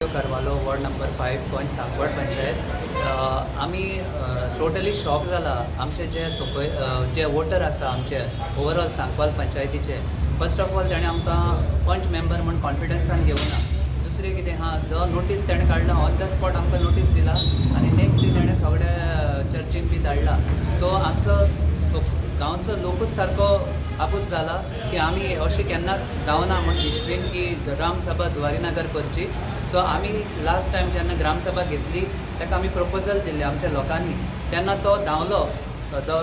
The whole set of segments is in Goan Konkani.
कार्वालो, वॉर्ड नंबर 5, पंच, सांकवाळ पंचायत. आमी टोटली शॉक जाला. आमचे जे सोपय जे वोटर आसा, आमचे ओवरऑल सांकवाल पंचायतीचे, फर्स्ट ऑफ ऑल ताणें आमकां पंच मेंबर म्हूण कॉन्फिडन्सान घेवना. दुसरें कितें आहा, जो नोटीस ताणें काडला, ऑन the spot आमकां नोटीस दिला आनी नेक्स्ट डे ताणें सगळ्या चर्चीन बी धाडला. सो आमचो सो गांवचो लोकूच सारको आबूज जाला की आमी अशें केन्नाच जावना म्हूण हिस्ट्रीन की ग्रामसभा जुवारीनगर करची. सो आमी लास्ट टायम जेन्ना ग्रामसभा घेतली, ताका आमी प्रपोजल दिल्लें आमच्या लोकांनी, तेन्ना तो धांवलो. जो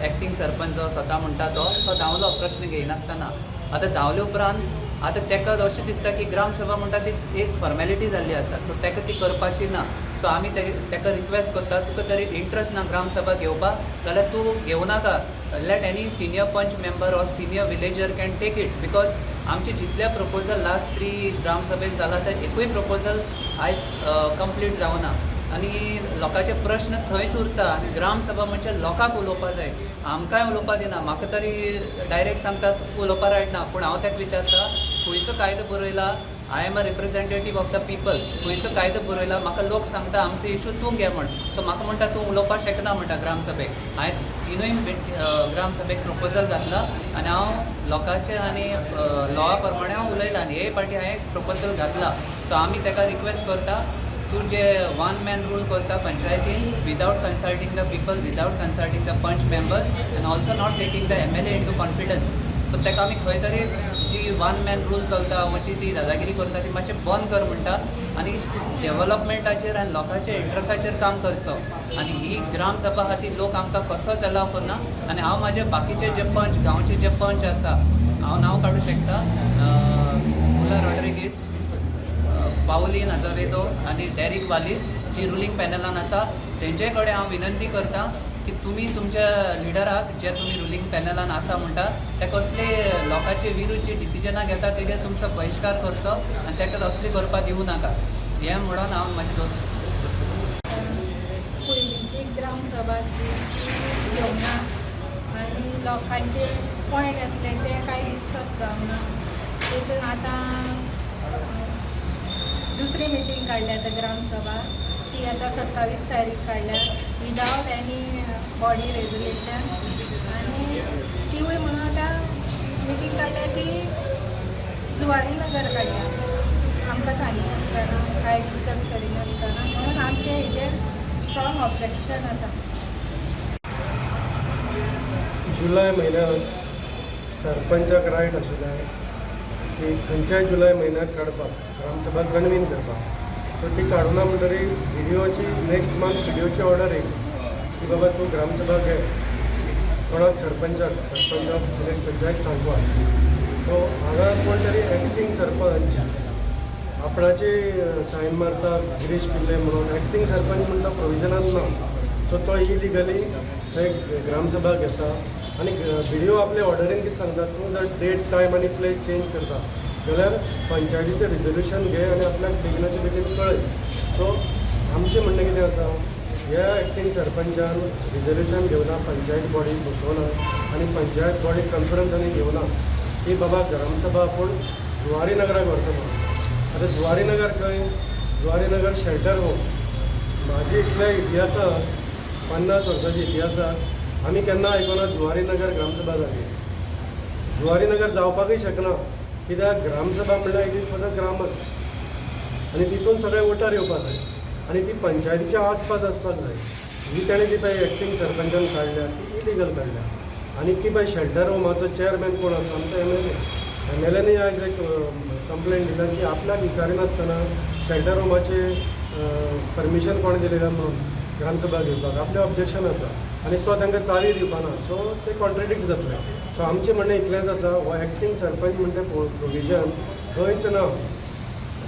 एक्टींग सरपंच जो स्वता म्हणटा तो तो धांवलो प्रश्न घेयनासतना. आतां धांवले उपरांत आतां ताका अशें दिसता की ग्रामसभा म्हणटा ती एक फॉर्मेलिटी जाल्ली आसा, सो ताका ती करपाची ना. सो आमी ताका रिक्वेस्ट करता, तुका तरी इंट्रस्ट ना ग्रामसभा घेवपाक जाल्यार तूं घेवं नाका. Let any senior panch member or senior villager can take it, because आमचे जितले प्रपोजल लास्ट थ्री ग्रामसभेत जाला, ते एकूय प्रपोजल आयज कंप्लीट जावना आनी लोकांचे प्रश्न थंयच उरता. आनी ग्रामसभा म्हणजे लोकांक उलोवपा जाय, आमकांय उलोवपा दिना. म्हाका तरी डायरेक्ट सांगता, तुका उलोवपा रायट ना. पूण हांव ताका विचारता, खंयचो कायदो बरयला? I am a representative of the people. खंयचो कायदो बरयला? म्हाका लोक सांगता, आमचो इशू तूं घे म्हण. सो म्हाका म्हणटा, तूं उलोवपाक शकना म्हणटा ग्रामसभेक. हांवें तिनूय ग्रामसभेक प्रपोजल घातला आनी हांव लोकांचे आनी लॉआ प्रमाणे हांव उलयलां आनी हे फावटी हांवें प्रपोजल घातला. सो आमी ताका रिक्वेस्ट करता, तूं जे वन मॅन रूल करता पंचायतीन without consulting the people, without consulting the panch member and also not taking the MLA into confidence, so ताका आमी खंय तरी जी वन मॅन रूल चलता, जी ती दादागिरी करता, ती मातशें बंद कर म्हणटा आनी डेवलपमेंटाचेर आनी लोकांच्या इंट्रस्टाचेर काम करचो. आनी ही ग्रामसभा आहा ती लोक आमकां कसोच अलाव करना. आनी हांव म्हाजे बाकीचे जे पंच, गांवचे जे पंच आसा, हांव नांव काडूं शकता, मुला रॉड्रिगीस, पावलीन अजावेदो आनी डेरिक वालीस, जी रुलींग पॅनलान आसा, तेंचे कडेन हांव विनंती करता की तुमी तुमच्या लिडराक, जे तुमी रुलींग पॅनलान आसा म्हणटा, ते कसले लोकांचे विरुद्ध जी डिसिजनां घेता, तेजेर तुमचो बहिश्कार करचो आनी ताका असली करपाक दिवं नाका, हें म्हणून हांव म्हाजे दोन पयलींची ग्रामसभा आसली ती घेवना आनी लोकांचे पॉयंट आसले ते कांय डिस्कस जावना. तितून आतां दुसरी मिटींग काडल्या आतां ग्रामसभा, ती आतां 27 तारीख काडल्या विदावट एनी बॉडी रेजोल्युशन. आनी तिवूय म्हणून आतां मिटींग काडल्या ती जुवारी नगर काडल्या, आमकां सांगिनासतना, कांय डिस्कस करिनासतना. म्हणून आमचें हेजेर स्ट्रॉंग ऑब्जेक्शन आसा. जुलय म्हयन्यात सरपंचाक रायट आशिल्लें की खंयच्याय जुलय म्हयन्याक काडपाक, ग्रामसभा कन्वीन करपाक. सो ती काडूना म्हणटरी बिडिओची नेक्स्ट मंथ बिडिओची ऑर्डर येयली की बाबा तूं ग्रामसभा घे. कोणाक? सरपंचाक, sarpanch of village panchayat Sancoale. So हांगा कोण तरी एक्टींग सरपंच आपणाची सायन मारता, गिरीश पिल्ले म्हणून. एक्टींग सरपंच म्हणटा प्रोविजनान ना. सो तो इलिगली थंय ग्रामसभा घेता आनी बिडिओ आपले ऑर्डरीन कितें सांगता, तूं जर डेट, टायम आनी प्लेस चेंज करता जाल्यार पंचायतीचें रिजोल्युशन घे आनी आपल्याक बेगिनाच्या बेगीन कळय. सो आमचें म्हणणें कितें आसा, ह्या एक्टींग सरपंचान रिजोल्युशन घेवना, पंचायत बॉडी बसोवना आनी पंचायत बॉडी कॉन्फरन्स आनी घेवना की बाबा ग्रामसभा आपूण जुवारी नगराक व्हरता म्हणून. आतां जुवारी नगर खंय? Zuari Nagar shelter home. म्हाजी इतल्या इतिहासात, 50 वर्साच्या इतिहासात आमी केन्ना आयकुना जुवारी नगर ग्रामसभा जाली. जुवारी नगर जावपाकूय शकना, कित्याक ग्रामसभा म्हणल्यार it is for the ग्रामस्थ आनी तितून सगळे वोटर येवपाक जाय आनी ती पंचायतीच्या आसपास आसपाक जाय. ही ताणें जी पळय एक्टींग सरपंचान काडल्या, ती इलिगल काडल्या. आनी ती पळय शेल्टर होमाचो चेअरमॅन कोण आसा? आमचो एमएलए. एमएलएनी आयज एक कंप्लेन दिला की आपल्याक विचारिनासतना शेल्टर होमाचे परमिशन कोणें दिलें काय म्हणून ग्रामसभा घेवपाक आपलें ऑब्जेक्शन आसा आनी तो तांकां चावी दिवपाना. सो ते कॉन्ट्रेडिक्ट जातले. सो आमचें म्हणणें इतलेंच आसा, हो एक्टींग सरपंच म्हणटा प्रोविजन खंयच ना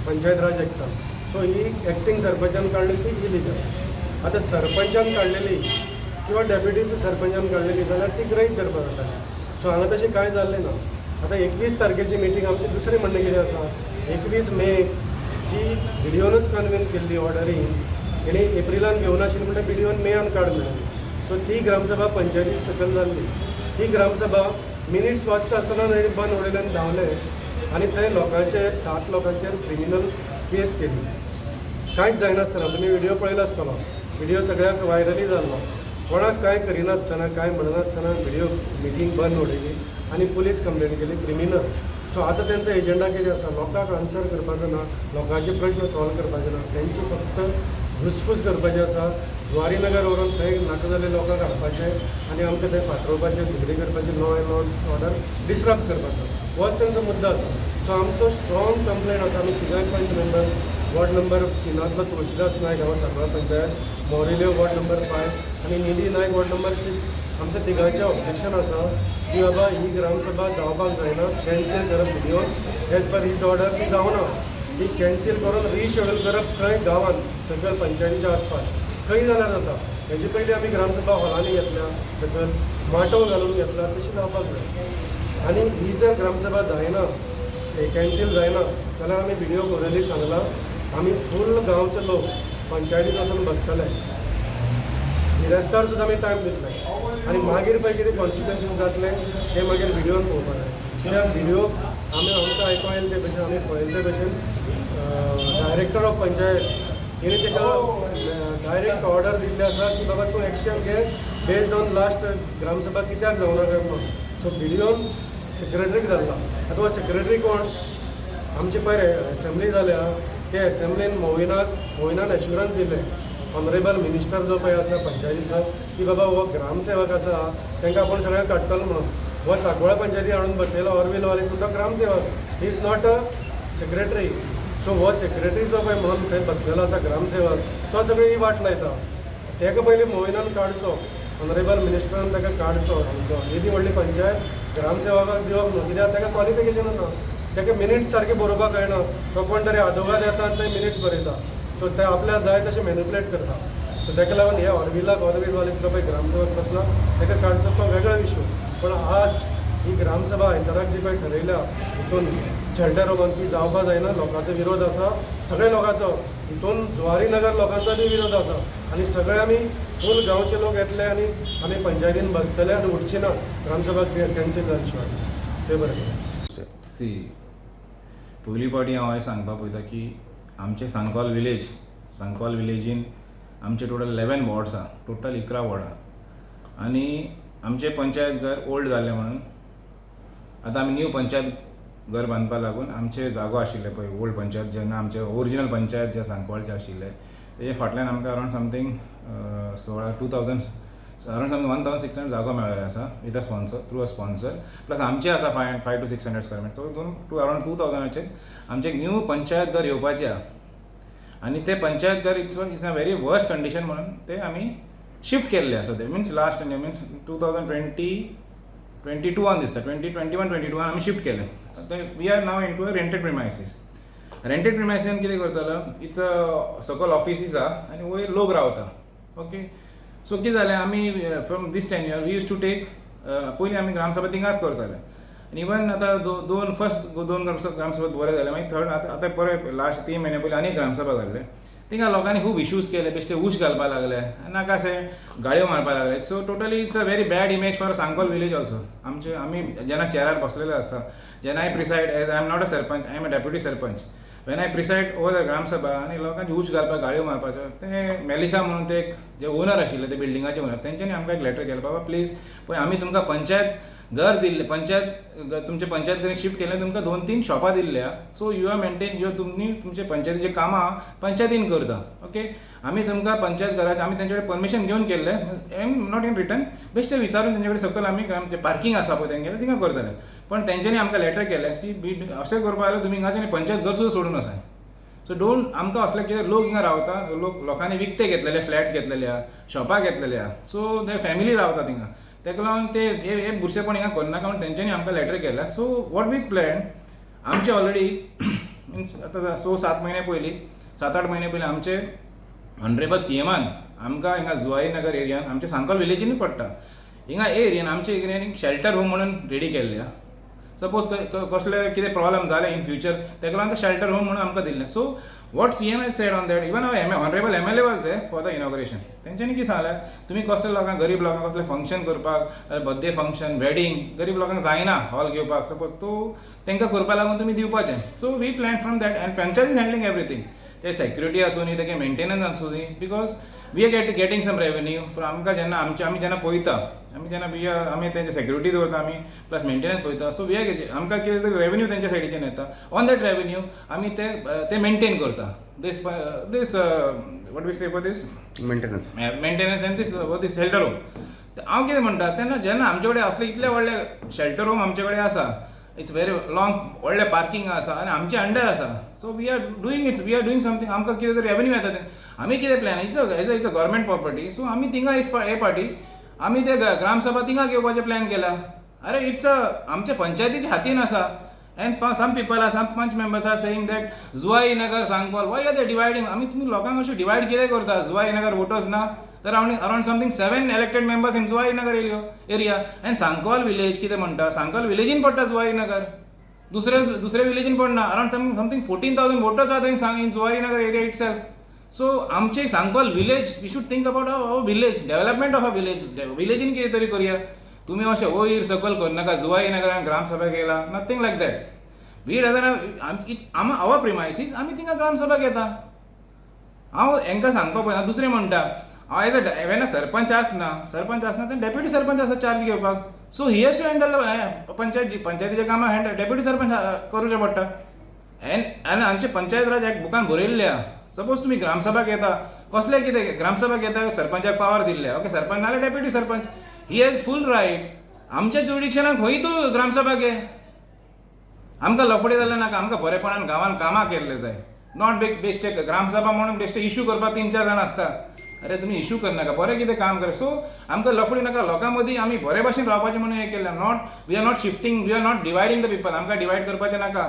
पंचायत राज एक्टान. सो ही एक्टींग सरपंचान काडली ती इलिगल. आतां सरपंचान काडलेली किंवा डेप्युटी सरपंचान काडलेली जाल्यार ती गृहीत धरपाक जाताली. सो हांगा तशें कांय जाल्लें ना. आतां 21 तारखेची मिटींग, आमचें दुसरें म्हणणें कितें आसा, 21 मेक जी बिडिओनूच कन्वीन केल्ली ऑर्डरीन, तेणी एप्रिलान घेवनाशिल्ली म्हणटा, बिडिओन मेयान काड म्हणलेली. सो ती ग्रामसभा पंचायती सकयल जाल्ली. ती ग्रामसभा मिनिट्स वाचता आसतना तेणी बंद उडयले आनी धांवले आनी थंय लोकांचेर, सात लोकांचेर क्रिमिनल केस केली. कांयच जायनासतना, तुमी व्हिडिओ पळयलो आसतलो, व्हिडिओ सगळ्याक व्हायरलय जाल्लो. कोणाक कांय करिनासतना, कांय म्हणनासतना व्हिडिओ मिटींग बंद उडयली आनी पुलीस कंप्लेन केली क्रिमिनल. सो आतां तेंचो एजंडा कितें आसा? लोकांक आन्सर करपाचो ना, लोकांचे प्रश्न सॉल्व करपाचे ना, तेंची फक्त घुसफूस करपाची आसा. जुवारी नगर व्हरून थंय नाका जाल्ले लोकांक हाडपाचे आनी आमकां थंय फातरोवपाचे, झगडी करपाची, लॉ एंड ऑर्डर डिसरप्ट करपाचो, होच तेंचो मुद्दो आसा. सो आमचो स्ट्रॉंग कंप्लेन आसा. आमी तिगांय पंच मेंबर, वॉर्ड नंबर 3तलो तुळशीदास नायक हांगा सांकवाळ पंचायत, मोरिल्यो वॉर्ड नंबर 5 आनी निधी नायक वॉर्ड नंबर 6, आमच्या तिगांचें ऑब्जेक्शन आसा की बाबा ही ग्रामसभा जावपाक जायना, कॅन्सील करप video as per his order. ती जावना, ती कॅन्सील करून रिशेड्यूल करप खंय गांवांत सकयल पंचायतीच्या आसपास खंय जाल्यार जाता. हेजे पयलीं आमी ग्रामसभा हॉलांनी घेतल्या, सकयल माटोव घालून घेतला, तशी जावपाक जाय. आनी ही जर ग्रामसभा जायना, कॅन्सील जायना जाल्यार आमी बीडीओ कोरेली सांगलां, आमी फूल गांवचे लोक पंचायतीत वचून बसतले. बिरेस्तार सुद्दां आमी टायम दितले आनी मागीर पळय कितें कॉन्सिक्वन्सीस जातले ते मागीर बीडीओन पळोवपाक जाय. कित्याक बीडीओ आमी आमकां आयको येयले ते भशेन, आमी पळयले ते भशेन, डायरेक्टर ऑफ पंचायत हिणे ताका डायरेक्ट ऑर्डर दिल्ली आसा की बाबा तूं एक्शन घे बेस्ड ऑन लास्ट ग्रामसभा कित्याक जावना काय म्हणून. सो बीडीओन सेक्रेटरीक धाडला. आतां हो सेक्रेटरी कोण? आमची पयर एसेंब्ली जाल्या, ते एसेंब्लीन मोविनान एश्युरन्स दिलें, ऑनरेबल मिनिस्टर जो पळय आसा पंचायतीचो, की बाबा हो ग्रामसेवक आसा तांकां आपूण सगळ्यांक काडटलो म्हणून. हो सांकवाळ पंचायती हाडून बसयलो ऑरवील वालीस म्हणटा ग्रामसेवक, he is not a secretary. So हो सेक्रेटरी जो पळय म्हणून थंय बसलेलो आसा ग्रामसेवक, तो सगळी ही वाट लायता. ताका पयलीं मोविनान काडचो, ऑनरेबल मिनिस्टरान ताका काडचो. आमचो येदी व्हडली पंचायत ग्रामसेवकाक दिवप न्हू, कित्याक ताका क्वॉलिफिकेशन ना, ताका मिनिट्स सारके बरोवपाक कळना. तो कोण तरी आदोगाद येता आनी ते मिनिट्स बरयता. सो ते आपल्याक जाय तशें मॅनिपुलेट करता. सो ताका लागून हे ऑरविलाक, ऑरवील वालीस जो पळय ग्रामसेवक बसला ताका काडचो, तो वेगळो इशू. पण आज ही ग्रामसभा आयताराक जी पळय ठरयल्या हितून शेल्टर होमान, ती जावपाक जायना. लोकांचो विरोध आसा, सगळे लोकांचो, हितून जुवारी नगर लोकांचो बी विरोध आसा. आनी सगळे आमी फूल गांवचे लोक येतले आनी आमी पंचायतीन बसतले आनी उठची ना ग्रामसभा कॅन्सील जाल्या शिवाय. ते बरें. सी, पयली फावटी हांव हें सांगपाक पळयता की आमचे सांकवाल विलेज, सांकवाल विलेजीन आमचे टोटल 11 वॉर्ड्स आहा, टोटल 11 वॉर्डां. आनी आमचें पंचायत घर ओल्ड जालें म्हणून आतां आमी न्यू पंचायत घर बांदपा लागून आमचे जागो आशिल्ले पळय, ओल्ड पंचायत, जेन्ना आमचे ओरिजिनल पंचायत जे सांकवाळचे आशिल्ले, तेजे फाटल्यान आमकां अरावंड समथींग 16 2000, around something 1600 जागो मेळ्ळेलो आसा with a sponsor, through a sponsor, plus आमचे आसा 5 to 600 square meter. So दोन टू अरावंड 2000चेर आमचें एक न्यू पंचायत घर येवपाचें आहा. आनी ते पंचायत घर it's a very worst condition म्हणून ते आमी शिफ्ट केल्ले आसा. ते means last, means 2020, 22an दिसता, 2021, 22an आमी शिफ्ट केलें. आतां we are now into a rented premises. Rented प्रिमायसीसान कितें करतलो? It's a सकल ऑफिसीस आहा आनी वयर लोक रावता. ओके, सो कितें जालें, आमी from this 10 year we used to take, पयलीं आमी ग्रामसभा थिंगाच करताले. आनी इवन आतां दोन, फर्स्ट दोन ग्रामसभा बरें जालें. मागीर थर्ड, आतां आतां परत लास्ट 3 म्हयने पयलीं आनी ग्रामसभा जाल्ले. थिंगा लोकांनी खूब इश्यूज केले, बेश्टे उश घालपाक लागले, नाका अशें गाळयो मारपाक लागले. So totally it's a very bad image for Sancoale village also. आमचे आमी जेन्ना चेरार बसलेले आसा, जेन्ना I preside as, I am not a sarpanch, I am a deputy sarpanch, when I preside over the Gram Sabha आनी लोकांचे उश घालपाक, गाळयो मारपाच्यो, ते मेलिसा म्हणून ते एक जे ओनर आशिल्ले, ते बिल्डिंगाचे ओनर, तेंच्यांनी आमकां एक लेटर केलें, बाबा प्लीज पळय, आमी तुमकां पंचायत घर दिल्लें, पंचायत तुमचे पंचायत घराक शिफ्ट केलें, तुमकां दोन तीन शॉपां दिल्ल्या. So you are maintain your, तुमी तुमचे पंचायतीचें कामां पंचायतीन करता. ओके, आमी तुमकां पंचायत घराचे आमी तेंचे कडेन परमिशन घेवन केल्लें, एम not in return, बेश्टें विचारून तेंचे कडेन सकयल आमी आमचें पार्कींग आसा पळय तेंगेलें, थिंगा करताले. पण तेंच्यांनी आमकां लेटर केलें, सी बी अशें करपा जाल्यार तुमी हिंगाच्यान पंचायत घर सुद्दां सोडून वचाय. सो don't, आमकां असलें कितें, लोक हिंगा रावता, लोक लोकांनी विकते घेतलेले, फ्लॅट्स घेतलेले आहा, शॉपां घेतलेले आहा. सो ते फॅमिली रावता थिंगा, तेका लागून ते हे हे बुरशेपण हिंगा करनाका म्हणून तेंच्यांनी आमकां लेटर केल्या. सो what we plan, आमचे ऑलरेडी मिन्स आतां 6-7 म्हयने पयलीं, 7-8 म्हयने पयलीं आमचे ऑनरेबल सीएमान आमकां हिंगा जुवारी नगर एरियान, आमच्या सांकवाल विलेजीनूच पडटा, हिंगा एरियन, आमच्या एरियान एक शेल्टर होम म्हणून रेडी केल्ले आहा. सपोज कसले कितें प्रॉब्लम जाले इन फ्युचर, तेका लागून शेल्टर होम म्हणून आमकां दिल्लें. So what CM has said on that, even our honourable MLA was there for the inauguration, तेंच्यांनी कितें सांगलें, तुमी कसले लोकांक, गरीब लोकांक कसलें फंक्शन करपाक, बर्थडे फंक्शन, वेडींग, गरीब लोकांक जायना हॉल घेवपाक सपोज, तो तांकां करपा लागून तुमी दिवपाचें. So we plan from that and panchayat is handling everything. ते सेक्युरिटी आसूं न्ही, तेगे मेंटेनन्स आसूं न्ही, because we are getting some revenue from आमकां. जेन्ना आमचे आमी जेन्ना पळयता, आमी जेन्ना we are आमी तेंचे सेक्युरिटी दवरता, आमी प्लस मेंटेनन्स पळयता, सो we are आमकां कितें तरी रेवेन्यू तेंच्या सायडीच्यान येता. ऑन that revenue आमी ते ते मेंटेन करता, this what we say for this maintenance. Maintenance and this shelter home. हांव कितें म्हणटा, तेन्ना जेन्ना आमचे कडेन असले इतले व्हडले शेल्टर होम आमचे कडेन आसा, it's very long, व्हडलें पार्किंग आसा आनी आमचे अंडर आसा, so we are doing it's we are doing something. आमकां कितें तरी रेवेन्यू येता. तें आमी कितें plan, it's a government property, so आमी थिंगा हे पार्टी आमी ते ग्रामसभा थिंगा घेवपाचें प्लॅन केला. अरे, it's a आमच्या पंचायतीच्या हातीन आसा. And some people are, some panch members are saying that Zuarinagar, Sancoale, why are they dividing? आमी तुमी लोकांक अशें डिवायड कितें करता? जुवाई नगर वोटर्स ना तर around something seven elected members in Zuarinagar area and Sancoale village. कितें म्हणटा, सांकवाल विलेजीन पडटा जुवाई नगर, दुसरे दुसरे विलेजीन पडना. Around something 14,000 voters are in Zuarinagar area itself. So आमचे Sankwal village, we should think about our village, development of a village. विलेजीन कितें तरी करुया. तुमी अशें वयर सकयल करनाका. जुवाई नगरान ग्रामसभा केला, nothing like that. We doesn't आम our premises, आमी थिंगा ग्रामसभा घेता. हांव हेंकां सांगपाक पळयना. दुसरें म्हणटा, हांव एज अ वेन सरपंच आसना, सरपंच आसना तेन्ना डेप्युटी सरपंच आसा चार्ज घेवपाक, so he has to handle panchayat. पंचायतीच्या कामां हँडल डेप्युटी सरपंच करूचें पडटा. एन आनी आमचे पंचायत राज एक्ट बुकान बरयल्लें आहा, सपोज तुमी ग्रामसभा घेता, कसलें कितें ग्रामसभा घेता, सरपंचाक पावर दिल्ले, ओके, सरपंच नाल्यार deputy sarpanch, he has full right. आमच्या जुरिडिक्शनाक खंय तूं ग्रामसभा घे. आमकां लफडे जाल्ले नाका. आमकां बरेपणान गांवान कामां केल्ले जाय, not big बेश्टे ग्रामसभा म्हणून बेश्टे इशू करपाक तीन चार जाण आसता. अरे, तुमी इशू करनाका, बरें कितें काम कर. सो आमकां लफडी नाका. लोकां मदीं आमी बरे भाशेन रावपाचें म्हणून हें केलें. Not, we are not shifting, we are not dividing the people. आमकां डिवायड करपाचें नाका.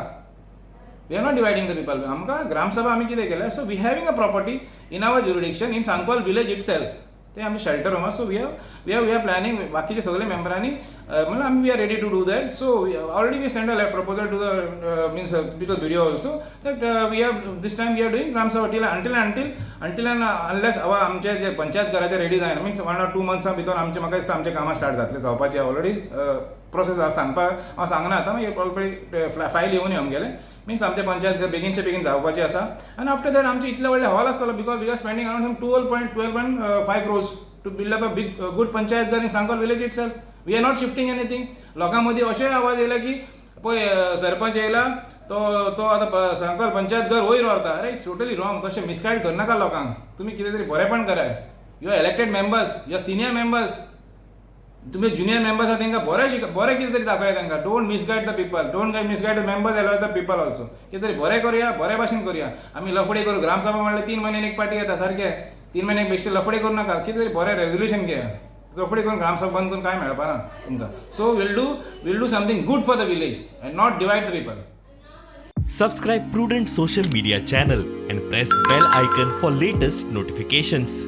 We are not dividing the people. आमकां ग्रामसभा आमी कितें केलें, so we having a property in our jurisdiction in Sancoale village itself. ते आमचे shelter home. So we are planning, बाकीचे सगळे मेंबरांनी म्हणल्यार आमी we are ready to do that. So already we send a proposal to the means because BDO also that we are this time we are doing Gramsabha till until and unless our आमचे जे पंचायत घराचे रेडी जायना, मिन्स 1 ऑर 2 मंथ्सां भितर आमचे, म्हाका दिसता, आमचें कामां स्टार्ट जातलें जावपाचें. ऑलरेडी प्रोसेस सांगपाक हांव सांगना आतां, मागीर ऑलरेडी फायल येवन आमगेलें, मिन्स आमचे पंचायत घर बेगीनचे बेगीन जावपाचें आसा. आनी आफ्टर that आमचें इतलें व्हडलें हॉल आसतलो, because we are spending around 12.5 crores to build up a big good panchayat ghar in Sancoale village itself. We are not shifting anything. लोकां मदीं अशें आवाज येयला की पळय, सरपंच येयला तो तो आतां सांकवाल पंचायत घर वयर व्हरता. अरे, it's totally wrong. तशें मिसगायड करनाका लोकांक. तुमी कितें तरी बरेपण कराय. You are elected members, you are senior members. तुमी ज्युनियर मेंबर्स आसा, तांकां बरें शिक, बरें कितें तरी दाखया तांकां. Don't misguide the people, don't misguide the members as the people also. कितें तरी बरें करुया, बरे भाशेन करुया. आमी लफडे करू, ग्रामसभा म्हणल्यार 3 म्हयन्यान एक पाटी येता सारकें. 3 म्हयन्याक बेश्टे लफडे करूं नाका. कितें तरी बरें रेजोल्युशन घेया. लफडे करून ग्रामसभा बंद करून कांय मेळपाना तुमकां. So we'll do something good for the village and not divide the people. Subscribe Prudent Social Media channel and press bell icon for latest notifications.